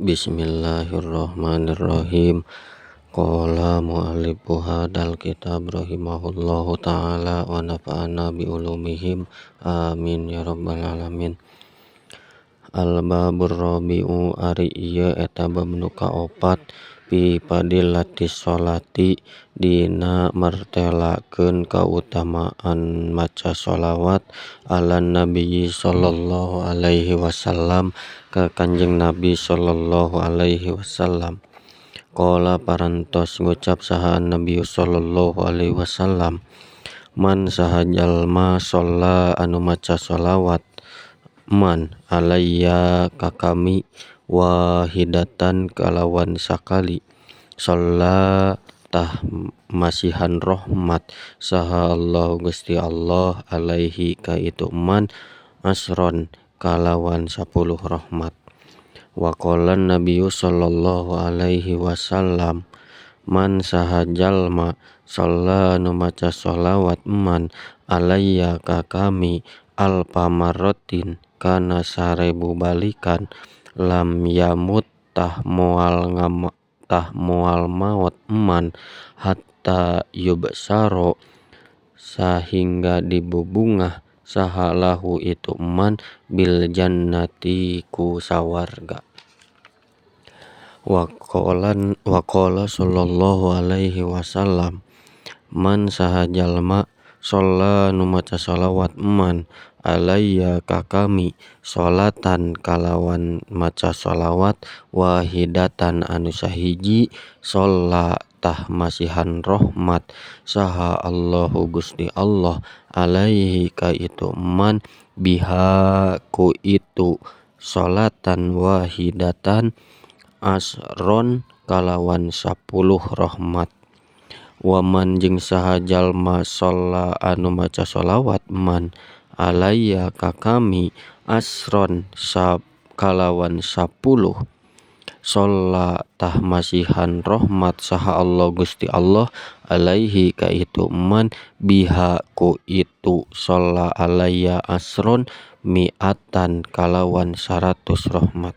Bismillahirrahmanirrahim. Qala mu'allifu hadzal kitab rahimahullahu ta'ala wa nafa'ana bi ulumihim amin ya rabbal alamin. Al-babur rabi'u ari ieu eta bab nu kaopat fi fadilatis sholati dina martelakeun kautamaan maca sholawat ala nabi sallallahu alaihi wasallam ka Kanjeng Nabi sallallahu alaihi wasallam. Qala parantos ngucap saha Nabi sallallahu alaihi wasallam, man saha jalma sholla anu maca sholawat man alayya ka kami wahidatan kalawan sakali sholla tah masihan rahmat saha Allah Gusti Allah alaihi ka itu man asron kalawan 10 rahmat. Wa qala Nabi sallallahu alaihi wasallam, man saha jalma sholla anu maca sholawat man alayya ka kami alfa marratin kana 1000 balikan lam yamut tah moal maot man hatta yubsaro sahingga dibubungah saha lahu itu man bil jannati ku sawarga. Wa qala sallallahu alaihi wasallam, man saha jalma sholla nu maca sholawat man alayya ka kami sholatan kalawan maca sholawat wahidatan anu sahiji sholla tah masihan rahmat saha Allahu Gusti Allah alaihi ka itu man biha ku itu sholatan wahidatan asron kalawan 10 rahmat. Waman jeung saha jalma sholla anu maca sholawat man alayya ka kami asron kalawan 10 sholla tah masihan rahmat saha Allah Gusti Allah alaihi ka itu man biha ku itu sholla alayya asron mi'atan kalawan 100 rahmat.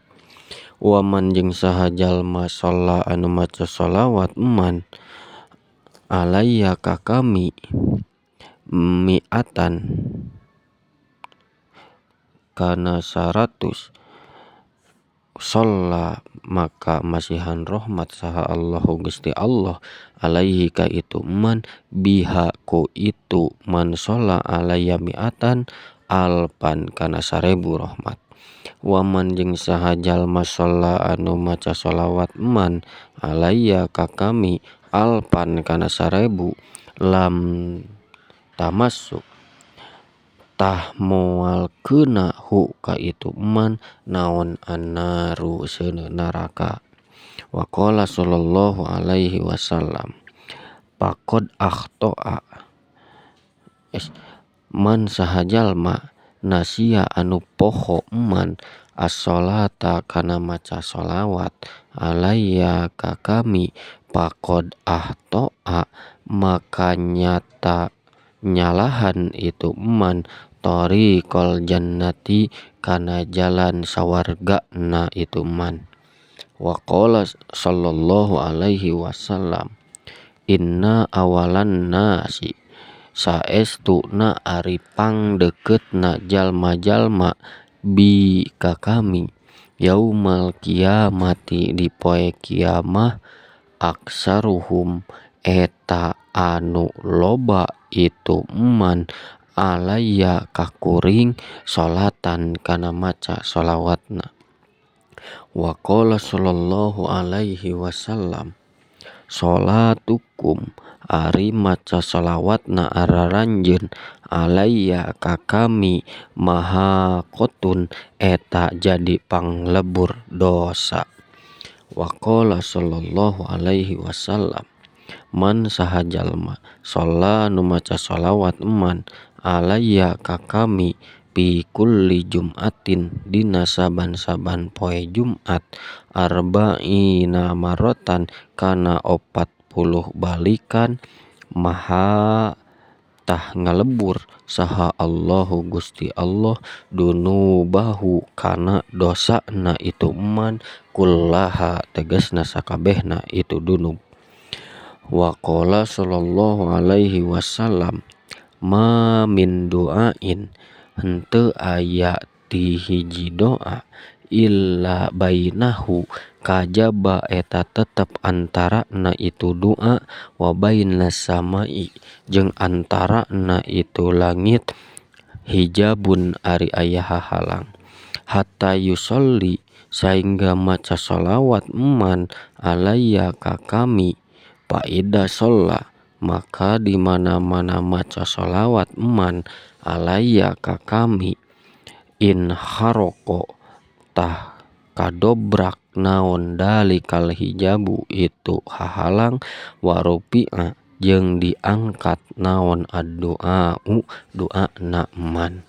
Waman jeung saha jalma sholla anu maca sholawat man alayya ka kami mi'atan kana 100 sholla maka masihan rahmat saha Allahu Gusti Allah alaihi ka itu man biha ku itu man sholla alayya mi'atan alpan kana 1000 rahmat. Waman jeung saha jalma sholla anu maca sholawat man alayya ka kami alpan kana 1000 lam tamasuk tah moal keuna hu ka itu man naon annaru seuneu neraka. Wa qala sallallahu alaihi wasallam, faqad akhta'a man saha jalma nasia anu poho man as-sholata kana maca sholawat alayya ka kami faqad akhta'a maka nyata nyalahan itu man thariqal jannati kana jalan sawargana itu man. Wa qala sallallahu alaihi wasallam, inna awalan nasi saestuna ari pangdeukeutna jalma-jalma bi ka kami yaumal kiamati di poe kiamah aksaruhum eta anu loba itu man alayya ka kuring sholatan kana maca sholawatna. Wa qala sallallahu alaihi wasallam, sholatukum ari maca sholawatna araranjeun alayya ka kami mahaqotun eta jadi panglebur dosa. Wa qala sallallahu alaihi wasallam, man saha jalma sholla nu maca sholawat man alayya ka kami fi kulli jum'atin dina saban-saban poe Jumat arba'ina marratan kana 40 balikan maha tah ngalebur saha Allahu Gusti Allah dunubahu kana dosana itu man kullaha tegasna sakabehna itu dunub. Wa qala sallallahu alaihi wasallam ma min du'ain henteu aya ti hiji doa illa bainahu kajaba eta tetep antarana itu doa wa bainas samai jeung antarana itu langit hijabun ari aya hahalang hatta yusolli sahingga maca sholawat man alayya ka kami faida sholla maka di mana-mana maca sholawat man alayya ka kami in haroko tah kadobrak naon dalikal hijabu itu hahalang warupi'a jeung diangkat naon ad-du'a'u du'ana man.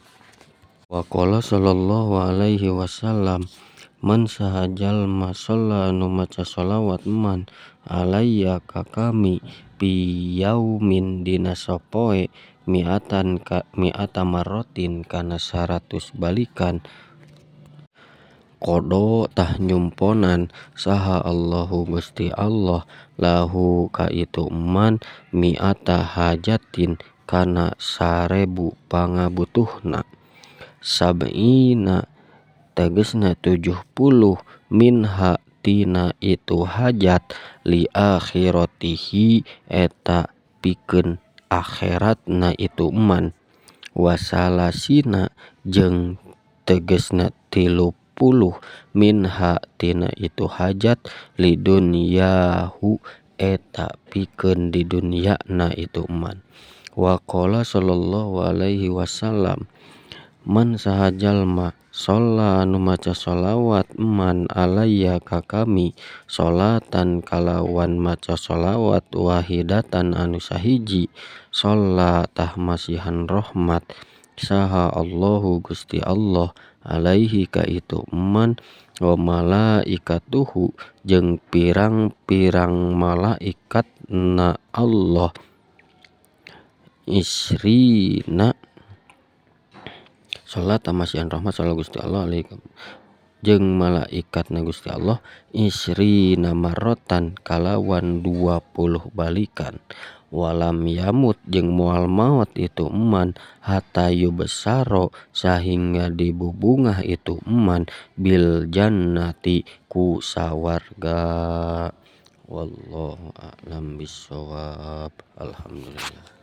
Wa qala sallallahu alaihi wasallam man saha jalma sholla anu maca sholawat man alayya ka kami fi yaumin dina sapoe mi'atan ka mi'ata marrotin kana 100 balikan qada tah nyumponan saha Allahu Gusti Allah lahu ka itu man mi'ata hajatin kana 1000 pangabutuhna sab'ina tegasna 70 minha tina itu hajat li akhiratihi eta pikeun akhiratna itu man wasalasina jeung tegasna 30 minha tina itu hajat lidunyahu eta pikeun di dunyana itu man. Wa qala sallallahu alaihi wasallam man saha jalma sholla anu maca sholawat man alayya ka kami sholatan kalawan maca sholawat wahidatan anu sahiji sholla tah masihan rahmat saha Allahu Gusti Allah alaihi ka itu man wa malaikatuhu jeung pirang-pirang malaikatna Allah isrina salat masihan rahmat salat Gusti Allah alaihi jeung malaikatna Gusti Allah isrina marrotan kalawan 20 balikan walam yamut jeung moal maot itu eman hatta yubsaro sahingga dibubungah itu eman bil jannati ku sawarga. Wallahu a'lam bissawab. Alhamdulillah.